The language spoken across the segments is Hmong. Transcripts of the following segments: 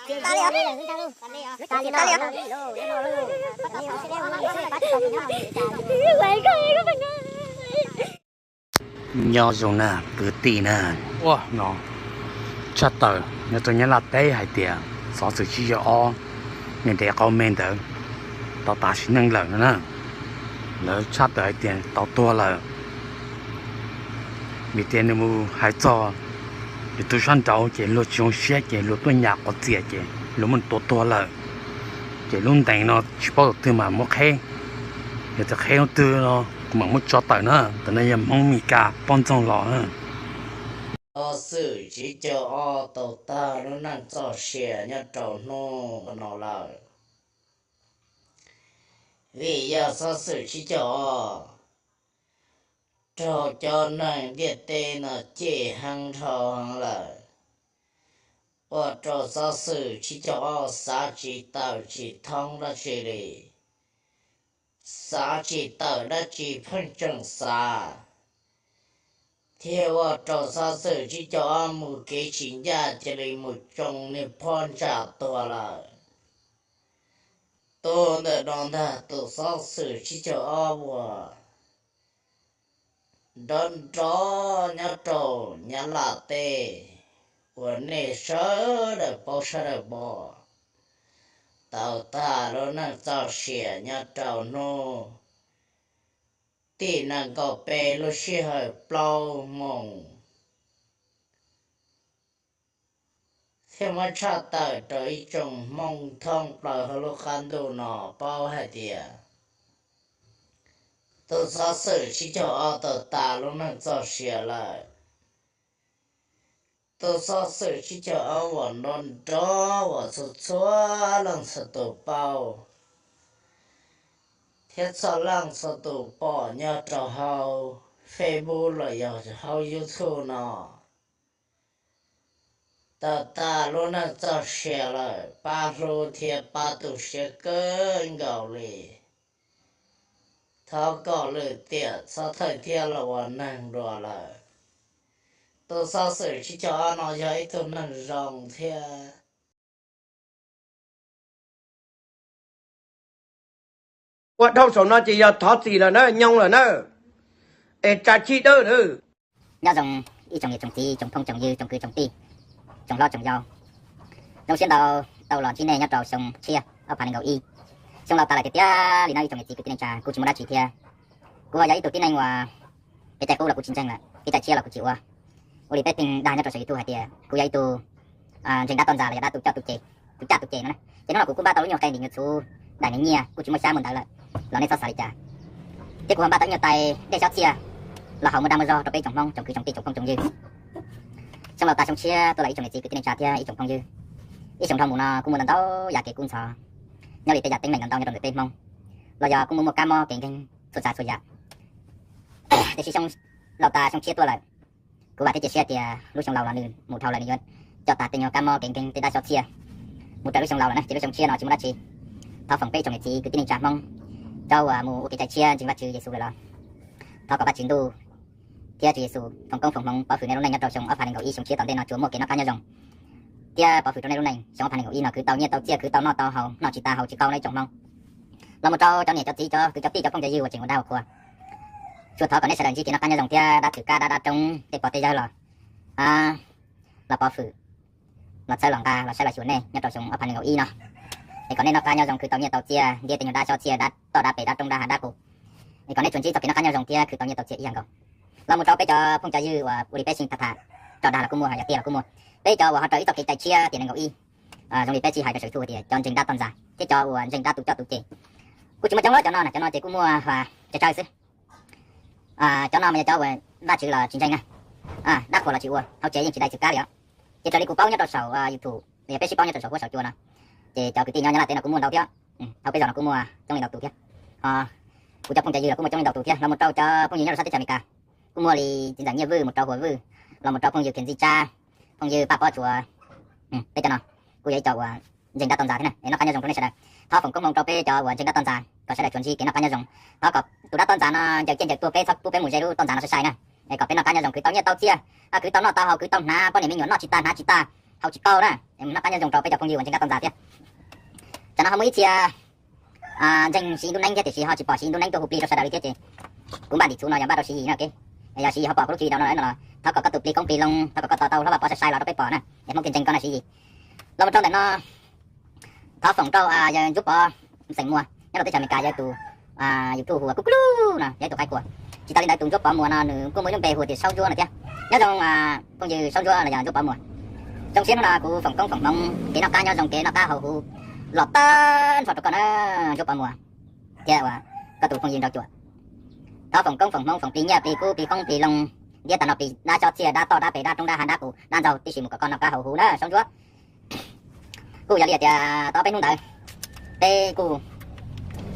Nyob zoo na kwv tij na, ua no tshaj tawm nyob rau Nyab Laj teb hais tias xov xwm tsib caug ob niag ntev qau me ntawd tau tas sim neej lawm no na. Lawv tshaj tawm hais tias tau tuag lawm, vim tias nws mus hais txog lwm tus sab nraud ces luag tsis zoo siab ces luag tuaj nyam quav txias ces luag muab tua tuag lawm. Ces lub ntees no tsis paub tus twg mas muab qheb, yog tias qheb hnub twg no kuv mam muab tso tawm na. Ntawm no yog Hmoob Mes Kas poj ntxoog los na. Xov xwm tsib caug ob tau tag lub neej txoj sia nyob rau hnub no lawm. Vim yog xov xwm tsib caug ob raug cov neeg ntiaj teb no cem heev dhau heev lawm, ua rau xov xwm tsib caug ob xav tsis tawm tsis thoob dab tsi li, xav tsis tawm dab tsi pheej tseem xav, thiaj ua rau xov xwm tsib caug ob mus kev tsis ncaj cia li mus tsoo niag phab ntsa tuag lawm. Tus ntawm no ntag tus xov xwm tsib caug ob uas nrov nrov nyob rau Nyab Laj teb uas nej sawv daws paub sawv daws pom, tau tag lub neej txoj sia nyob rau hnub tim nees nkaum peb lub sij hawm plaub moos. Thiab muab tshaj tawm rau ib tsoom Hmoob thoob plaws hauv lub qab ntuj no paub hais tias tus xov xwm tsib caug ob tau tas lub neej txoj sia lawm. Tus xov xwm tsib caug ob uas nrov nrov uas txhua txhua leej txhua tus paub thiab txhua leej txhua tus pom nyob rau hauv Facebook los yog hauv YouTube no, tau tas lub neej txoj sia lawm, pab hlub thiab pab tu siab kawg nkaus li. Thov kom lwm tiam txhob thawj thiab los ua neeg dua lawm. Tus xov xwm tsib caug ob no yog ib tug neeg zoo thiab. Ua dhau saum no ces yog thov txim lawm na, nyoo lawm na, es tsa chij dawb na. Nyob zoo ib tsoom niam tsoom txiv, tsoom phooj tsoom ywg, tsoom kwv tsoom tij, tsoom hlob tsoom yau. Zoo siab ntau tau los ntsib nej nyob rau xyoo tshiab ob phav nees nkaum ib. Xyoo laus tas lawm tiag tiag li no ib tsoom niam txiv kwv tij neej tsa, kuv tsis muaj dab tsi thiab. Kuv yog ib tug tib neeg uas kev cai qub los kuv tsis ntseeg lawm, kev cai tshiab los kuv tsis ua. Ua li peb pheej dag nyob rau saum YouTube hais tias kuv yog ib tug ntseeg dab tog ntxas los yog dab tus coj tus ces, tus caj tus ces no na. Ces hnub no kuv kuj npaj tau lub nyuag qe ntim nyuag txhuv, daim nws nyiaj kuj tsis muaj xyab muaj ntawv lawm, los nej txhob xav li cas. Thiab kuv ho npaj tau ib nyuag tais dej xyob txhiaj los haus mus dag mus zog rau peb tsoom Hmoob tsoom kwv tsoom tij tsoom phooj tsoom ywg. Xyoo laus tas xyoo tshiab tuaj los ib tsoom niam txiv kwv tij neej tsa thiab ib tsoom phooj ywg. Ib xyoo dhau mus no kuj muaj ntau ntau yam kev kub ntxhov nyob li tej yam teeb meem ntau ntau nyob rau ntawm peb Hmoob, los yog kuj muaj muaj kab mob kev nkeeg txhua tsav txhua yam. Tiam sis xyoo laus tas xyoo tshiab tuaj lawm, kuv vam thiab cia siab tias lub xyoo laus los nws mus dhau lawm nws yuav coj tas tej nyuag kab mob kev nkeeg tej dab xyob txhiaj mus raws lub xyoo laus lawm na, ces lub xyoo tshiab no tsis muaj dab tsi. Thov foom peb tsoom niam txiv kwv tij neej tsa Hmoob, cov uas mus ua kev cai tshiab ntseeg Vajtswv Yexus lawm los thov kom Vajtswv Ntuj thiab Tswv Yexus foom koob foom hmoov pov hwm nej lub neej nyob rau xyoo ob phav nees nkaum ib xyoo tshiab tom ntej no tsuas muaj kev noj qab nyob zoo. Thiab pov hwm rau nej lub neej xyoo ob phav nees nkaum ib no kwv tau nyiaj tau txiaj kwv tau noj tau haus noj tsis tas haus tsis qau nej tsoom Hmoob. Los mus rau cov niam cov txiv cov kwv cov tij cov phooj cov ywg uas tseem ua dag ua qhua, tsuas thov kom nej sawv daws ntsib kev noj qab nyob zoo thiab dab twm kab dab dab roob tej pog tej yawg los, los pov hwm, los txhawb los nqa los saib los xyuas nej nyob rau xyoo ob phav nees nkaum ib no. Es kom nej noj qab nyob zoo kwv tau nyiaj tau txiaj ntiab tej nyuag dab xyob txiaj dab toj dab pem dab roob dab hav dab qus. Es kom nej tsuas ntsib txoj kev noj qab nyob zoo thiab kwv tau nyiaj tau txiaj ib yam nkaus. Los mus rau peb cov phooj cov ywg uas ua li peb sib tham tham, roj dag los kuj muaj, yog tiaj los kuj muaj. Peb cov uas ho raws ib txoj kev cai tshiab tiam nees nkaum ib, zoo li peb tsis hais rau saum YouTube tias cov ntseeg dab toj ntxas thiab cov uas ntseeg dab tus coj tus ces, kuj tsis muaj coob lawm cov no na, cov no ces kuj muaj tsawg tsawg xwb. Cov no mas yog cov uas Vajtswv los tsis ntseeg na, dab qhuas los tsis ua, hauv tsev yeej tsis dai txwv kab li os. Ces raws li kuv paub nyob rau saum YouTube los yog peb sib paub nyob rau saum huab saum cua no, ces cov kwv tij nyob Nyab Laj teb no kuj muaj ntau thiab. Hauv peb zos no kuj muaj coob leej ntau tus thiab. Ho kuv cov phooj cov ywg los kuj muaj coob leej ntau tus thiab, los mus rau cov phooj ywg nyob rau sab teb chaws Amelikas, kuj muaj li txiv ntxawm Nyiaj Vwj mus rau Huas Vwj, los mus rau phooj ywg Khiav Ntxi Tsab, phooj ywg Paj Pob Tsuas. Peb cov no kuj yog ib co uas ntseeg dab toj ntxas thiab na, es noj qab nyob zoo rau nej sawv daws. Thov foom koob hmoov rau peb cov uas ntseeg dab toj ntxas kom sawv daws tsuas ntsib kev noj qab nyob zoo. Thov kom tus dab toj ntxas no ncaws ciaj ncaws tuag peb, txhob pub peb mus ze lub toj ntxas no sai sai na. Es kom peb noj qab nyob zoo, kwv tau nyiaj tau txiaj, kwv tau noj tau haus, kwv tau hnav poj niam me nyuam noj tsis tas hnav tsis tas, haus tsis tau na. Noj qab nyob zoo rau peb cov phooj ywg uas ntseeg dab toj ntxas thiab. Tsam no ho muaj ib txhia ntseeg siv ntub neeb thiab tiam sis ho tsis pom siv ntub neeb tuaj hu plig rau sawv daws li thiab ces kuv npaj ntim txhuv no yog npaj rau siv yim no, yog siv yim ho pom kuv lub tsis video no no los thov kom koj tus plig koob plig loo, thov kom koj tos tau hlob Vaj Pov sai sai los rau peb pom na, es Hmoob thiaj ntseeg koj na siv yim. Los mus rau ntawm no, thov foom rau yawg Ntsuab Pov Xeem Muas nyob rau teb chaws Amelikas, yog tus YouTube hu ua Kuj Kuj Lub no, yog ib tus qaib qua. Tsis tas li ntawd tus Ntsuab Pov Muas no nws kuj muaj lub npe hu tias Saub Ntsuab no thiab. Nyob zoo phooj ywg Saub Ntsuab los yog Ntsuab Pov Muas. Zoo siab hnub no kuv foom koob foom hmoov kev noj qab nyob zoo kev noj qab haus huv los tag nrho rau koj na Ntsuab Pov Muas thiab uas koj tus phooj ywg Nraug Cuam. Thov foom koob foom hmoov foom plig nyiaj plig kub plig qoob plig loo, ntiab tas no plig dab xyob txhiaj dab toj dab pes dab roob dab hav dab qus dab ntxaug tib si mus kom koj noj qab haus huv na Saub Ntsuab. Kuj yog li tias tau ob peb hnub ntawd peb kuj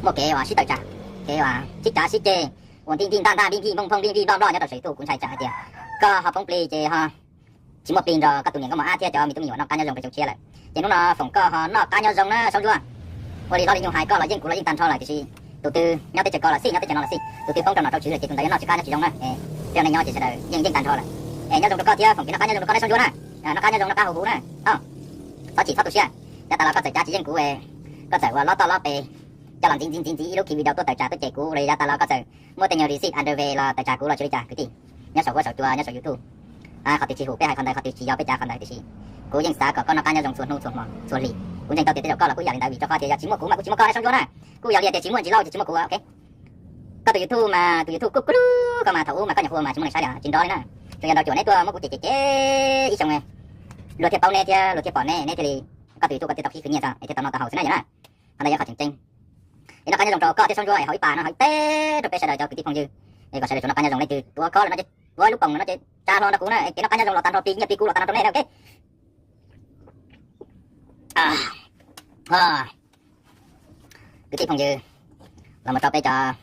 muaj kev uas sib tawm tsam, kev uas sib cav sib ceg, ua ntig ntig ntaj ntaj ntig ntig nphooj nphooj ntig ntig nploj nploj nyob rau saum YouTube, kuv ntshai tsam hais tias koj ho poob plig ces ho tsis muaj plig nrog koj tus niam nkauj mos ab thiab cov me tub me nyuam noj qab nyob zoo pes tsawg tshiab lawm. Ces hnub no foom koj ho noj qab nyob zoo na Saub Ntsuab. Ua li hlob li nyuj hais koj los yeej kuv los yeej tag nrho lawm tiam sis tus twg nyob teb chaws ko los xij nyob teb chaws no los xij, tus twg poob rau nom rau tswv lawm ces tus ntawd noj tsis qab nyob tsis zoo na. Peb ua neej nyob ces sawv daws yeej yeej tag nrho lawm. Es nyob zoo rau koj thiab foom kev noj qab nyob zoo rau koj na Saub Ntsuab na. Noj qab nyob zoo noj qab haus huv na. Txhob chim txhob tu siab. Yav tas los koj txawm cav tsis yeej kuv, koj txawm ua lob toj lob pes coj los ntxiv ntxiv ntxiv ntxiv ib lub ki video tuaj tawm tsam tuaj cem kuv los yav tas los koj txawm muab tej nyuag receipt underwear los tawm tsam kuv los tsw li cas kwv tij. Nyob saum huab saum cua nyob saum YouTube, qhov twg tsis hum peb hais qhov ntawd, qhov twg tsis yog peb cav qhov ntawd tiam sis kuv yeej xav kom koj noj qab nyob zoo txhua hnub txhua hmo txhua hli. Kuv ntseeg tau tias tej zaum koj los kuj ib yam li ntawd vim rau qhov tias yog tsis muaj kuv mas kuj tsis muaj koj na Saub Ntsuab na. Kuj yog li tias tsis muaj ntsis lauj ces tsis muaj kuv, ok. Koj tus YouTube mas tus YouTube kuj kuj lub koj mas thaum ub mas koj nyuam qhuav mas tsis muaj neeg saib li tsis nrov li na. Tsuas yog Nraug Cuam neb tuaj muab kuv cem cem cem ib xyoo luag thiaj paub neb thiab luag thiaj pom neb, neb thiaj li, koj tus YouTube koj thiaj tau qhib khwv nyiaj txog es thiaj tau noj tau haus xwb na yom na. Qhov ntawd yog qhov tseem ceeb. Es noj qab nyob zoo rau koj thiab Saub Ntsuab es haus ib pas no haus ib teg rau peb sawv daws cov kwv tij phooj ywg. Es kom sawv daws tsuas noj qab nyob zoo, leej twg tuav khob lawm no ces tuav lub poom no ces tsa hlo nrog kuv na, es kev noj qab nyob zoo los tag nrho plig nyiaj plig kub los tag nrho rau nej na, ok. Kwv tij phooj ywg, los mus rau peb cov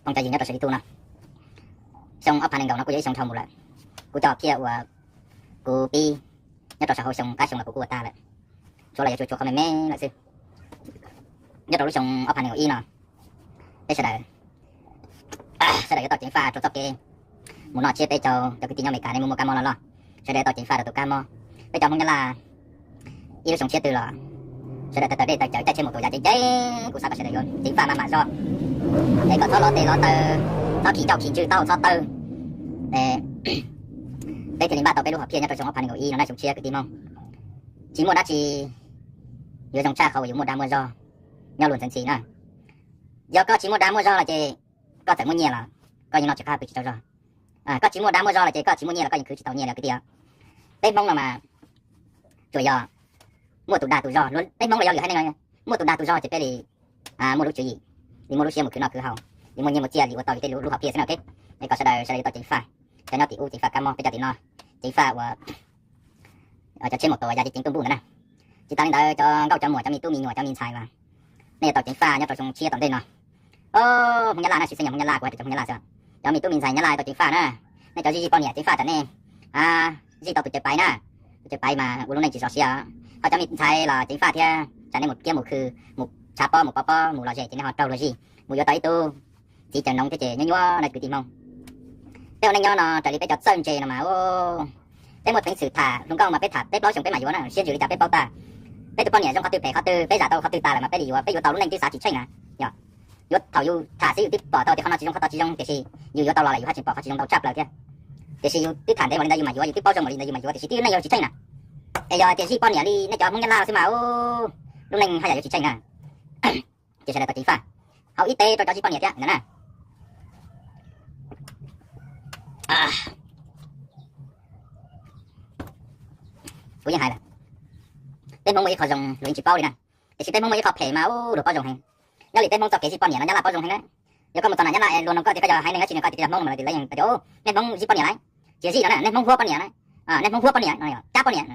phooj cov ywg nyob rau saum YouTube no, xyoo ob phav nees nkaum no kuj yog ib xyoo dhau mus lawm. Kuv cov phiaj uas kuv pib nyob rau saum hauv xyoo qab xyoo los kuv kuj ua tag lawm, tshuav los yuav tshuav tshuav qhov me me lawm xwb. Nyob rau lub xyoo ob phav nees nkaum ib no, peb sawv daws sawv daws yuav tau ceev faj rau txoj kev mus noj tsiab peb caug, cov kwv tij nyob Amelikas nej muaj muaj kab mob loj loj, sawv daws yuav tau ceev faj rau tus kab mob. Peb cov Hmoob Nyab Laj ib lub xyoo tshiab twg los sawv daws taw taw dej taw cawv caij tsheb mus tus yam ceev ceev, kuv xav kom sawv daws yuav ceev faj maj mam zog, es kom txhob lov tes lov taw, txhob khim ncauj khim ntswg taub hau txhob tawg. Peb thiaj li npaj tau peb lub hom phiaj nyob rau xyoo ob phav nees nkaum ib no na xyoo tshiab kwv tij Hmoob. Tsis muaj dab tsi yuav zoo tshaj qhov uas yus muaj dag muaj zog nyob luag ntxhi ntxhi na. Yog koj tsis muaj dag muaj zog los ces koj txawm muaj nyiaj los koj yeej noj tsis qab pw tsis tsaug zog. Koj tsis muaj dag muaj zog los ces koj tsis muaj nyiaj los koj yeej khwv tsis tau nyiaj li kwv tij. Peb Hmoob no mas tsuas yog muaj tus dag tus zog, peb Hmoob los yog lwm haiv neeg no, muaj tus dag tus zog ces peb li muaj lub tswv yim, li muaj lub siab mus khwv noj khwv haus, li muaj nyiaj muaj txiaj li ua tau yus tej lub hom phiaj xwb na, ok. Es kom sawv daws sawv daws yuav tau ceev faj, cov nyob tim ub ceev faj kab mob, peb cov tim no ceev faj uas cov tsheb mus tus yam ceev ceev tuaj npuj ntawd na. Tsis tas li ntawd cov nkauj cov muam cov me tub me nyuam cov me ntxhais mas nej yuav tau ceev faj nyob rau xyoo tshiab tom ntej no. Hmoob Nyab Laj na, sis xeeb yog Hmoob Nyab Laj, kuv hais tias cov Hmoob Nyab Laj xwb. Cov me tub me ntxhais Nyab Laj tau ceev faj na. Nej cov zij zij poj niam ceev faj tsam nej zij tau tus cawv paiv na. Tus cawv paiv mas ua lub neej tsis txaus siab. Ho cov me ntxhais los ceev faj thiab tsam nej mus kiab mus khw, mus tshav pob mus pov pob mus lom zem ces nej ho raug luag zij, mus yuav tau ib tug txiv cawv noov thiab ces nyuaj nyuaj no kwv tij Hmoob. Peb ua neej nyob no raws li peb cov txawj ntse no mas peb muaj peev xwm tham hluas nkauj mas peb tham peb plaub xyoo peb mam yuav na, siab ntsws li cas peb paub tag. Peb tus poj niam zoo qhov twg phem qhov twg, peb zam tau qhov twg tas lawm mas peb li yuav, peb yuav tau lub neej twb xav tsis tsheej na. Yog yuav thaum yus tham xwb yus twb pom tau tias qhov no tsis zoo qhov tod tsis zoo tiam sis yus yuav tau los lawm yus haj tseem pom qhov tsis zoo ntau tshaj plaws thiab. Tiam sis yus twb tham ntev ua li ntawd yus mam yuav, yus twb paub zoo ua li ntawd yus mam yuav tiam sis twb lub neej yus tsis tsheej na. Es yog tias zij poj niam li nej cov Hmoob Nyab Laj xwb mas lub neej haj yam yuav tsis tsheej na. Ces sawv daws tau ceev faj, haus ib teg rau cov zij poj niam thiab ntawd na. Kuv yeej hais lawm, peb Hmoob muaj ib qho zoo luag yeej tsis paub li na, tiam sis peb Hmoob muaj ib qho phem mas luag paub zoo heev. Nyob li peb Hmoob txoj kev zij poj niam no Nyab Laj paub zoo heev na. Yog koj mus txog nram Nyab Laj es luag nug koj tias koj yog haiv neeg dab tsi no koj tias koj yog Hmoob no lawv tias lawv yeej tias, o, nej Hmoob zij poj niam lauj, tsis yog zij no na, nej Hmoob huab poj niam lauj, nej Hmoob huab poj niam, cab poj niam.